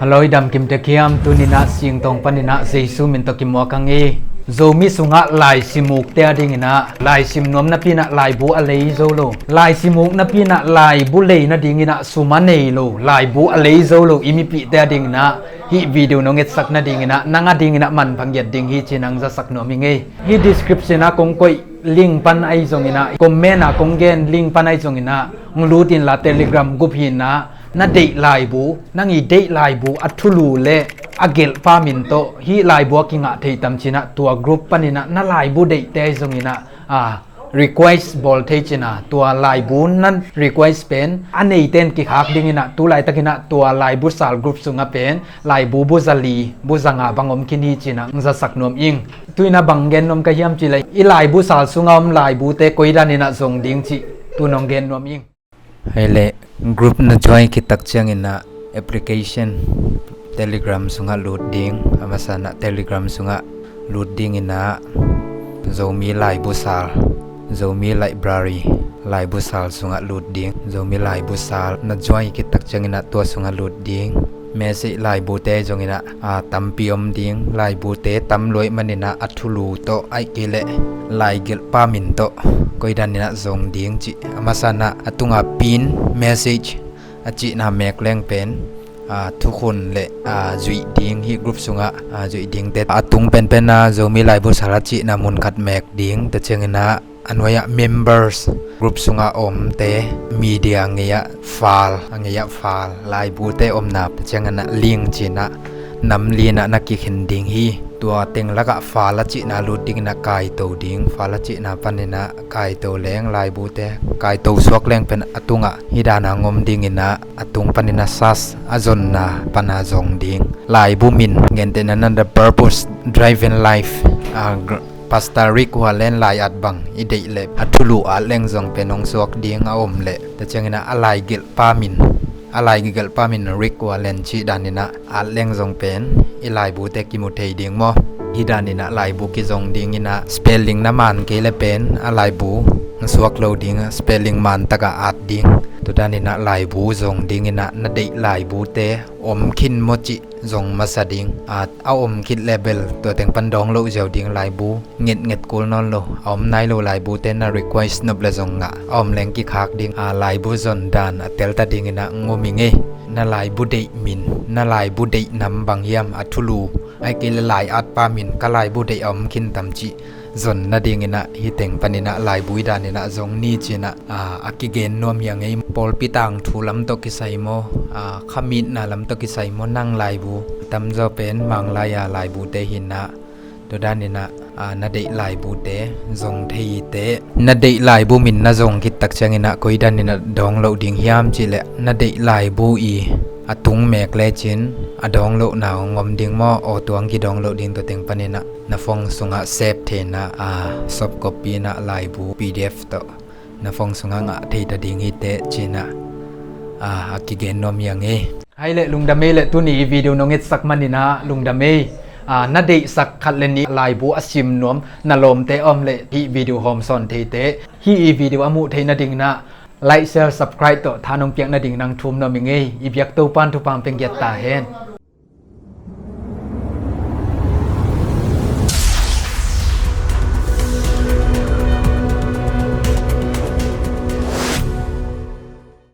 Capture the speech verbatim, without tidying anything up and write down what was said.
Hallo, i dam kim tek hiam? Tuni-in ah Singtawng panin ah Jesu min tawh kimuak hang hi. Zomi sungah laisim ukte a dingin ah laisim nuam napi-in ah laibu a lei zo lo. Laisim uk napi-in ah laibu lei nadingin ah sum a nei lo, laibu a lei zo lo i mipihte a dingin ah hih video nong etsak nadingin ah nang a dingin ah manpha ngiat ding hi ci-in ah hong zasak nuam ing ei. Hih description ah kong koih link pan ahi zongin ah, comment ah kong gen link pan ahi zongin ah hong lut inla, Telegram group hi-in ah na deih laibu, nang i deih laibu a thulu le a gelhpa min tawh hih laibu a kingah thei tam ci-in ah tua group panin ah na laibu deihte ahi zongin ah, a, request bawl thei ci-in ah tua laibu na request pen a neite in kikhak dingin ah tu laitakin ah tua laibu sal group sungah pen laibu bu za li, bu za nga bang om khin hi ci-in ah hong zasak nuam ing. Tu-in ah bang gen nuam ka hiam cih leh i laibu sal sungah om laibute koi danin ah zong ding cih tu-in hong gen nuam ing. Hei leh, group na join khit tak ciangin ah application Telegram sungah lut ding, a masa-in ah Telegram sungah lut dingin ah Zomi laibu sal, Zomi library laibu sal sungah lut ding. Zomi laibu sal na join khit tak ciangin ah tua sungah lut ding. Message laibute zongin ah, a, tampi om ding. Laibute tam lua ahih manin ah a thulu tawh ahih kei leh laigelhpa min tawh koi danin ah zong ding cih. A masa-in ah a tungah pin message a cihna mek leng pen, a, thukhun le, a, zuih ding, hih group sungah, a, zuih dingte a tung penpen ah Zomi laibu sal a cihna mun khat mek ding. Tua ciangin ah a nuai-ah members group sungah omte, media ngei-ah file, a ngei-ah file, laibute omna, tua ciangin ah link ci-in ah nam li-in ah na kikhen ding hi. Tua teng lakah file a cihna lut dingin ah kaito ding. File a cihna panin ah kaito leng, laibute kaito suak leng pen a tungah hih dan a hong om dingin ah a tung panin ah search, a zonna pan ah zong ding. Laibu min, gentehna in ah The Purpose Driven Life, a, gr-, Pastor Rick Warren lai-at bang i deih leh a thulu at leng zong pen hong suak ding a om leh. Tua ciangin ah a laigelhpa min, a laigelhpa min Rick Warren cih danin ah at leng zong pen i laibute kimu thei ding maw? Hih danin ah laibu kizong dingin ah spelling na man kei leh pen a laibu hong suak lo ding, spelling man tak ah at ding. Tua danin ah laibu zong dingin ah na deih laibute om khin maw cih zong masa ding. A, a om khit leh bel tua teng pan dawng loh ziau ding, laibu ngetnget kul nawn lo. A om nai lo laibute na request nop leh zong ngah, a om leng kikhak ding. A, laibu zon dan a telta dingin ah hong om ing ei. Na laibu deih min, na laibu deih nam bang hiam, a thulu, ahih kei leh lai-atpa min, ka laibu deih a om khin tam cih zon nadingin ah hih teng panin ah laibu hih danin ah zong ni ci-in ah, a, a kigen nuam hi ing ei. Pawlpi tangthu lam tawh kisai maw, a, khamitna lam tawh kisai maw, nang laibu, a tamzaw pen Manglai-a laibute hi-in ah, tua danin ah, a, na deih laibute zong thei hi teh. Na deih laibu min na zong khit tak ciangin ah koi danin ah dawng loh ding hiam cih leh, na deih laibu i a tung mek lecin a dawng lohna hong om ding maw? Aw, tua hong kidawng loh ding, tua teng panin ah na phone sungah save thei-in ah, a, soft copy-in ah laibu P D F tawh na phone sungah ngah thei ta ding hi teh ci-in ah, a, a kigen nuam hi ing ei. Hei leh, lungdam ei leh, tuni i video nong etsak manin ah lungdam ei. A, na deihsak khat le nih laibu a sim nuam na lawmte a om leh hih video hawm sawn thei teh. Hih i video a muh theih nadingin ah like, share, subscribe tawh tha nong piak nadingin ah thum nuam ing ei. I biak Topa'n thupha hong pia ngiat ta hen.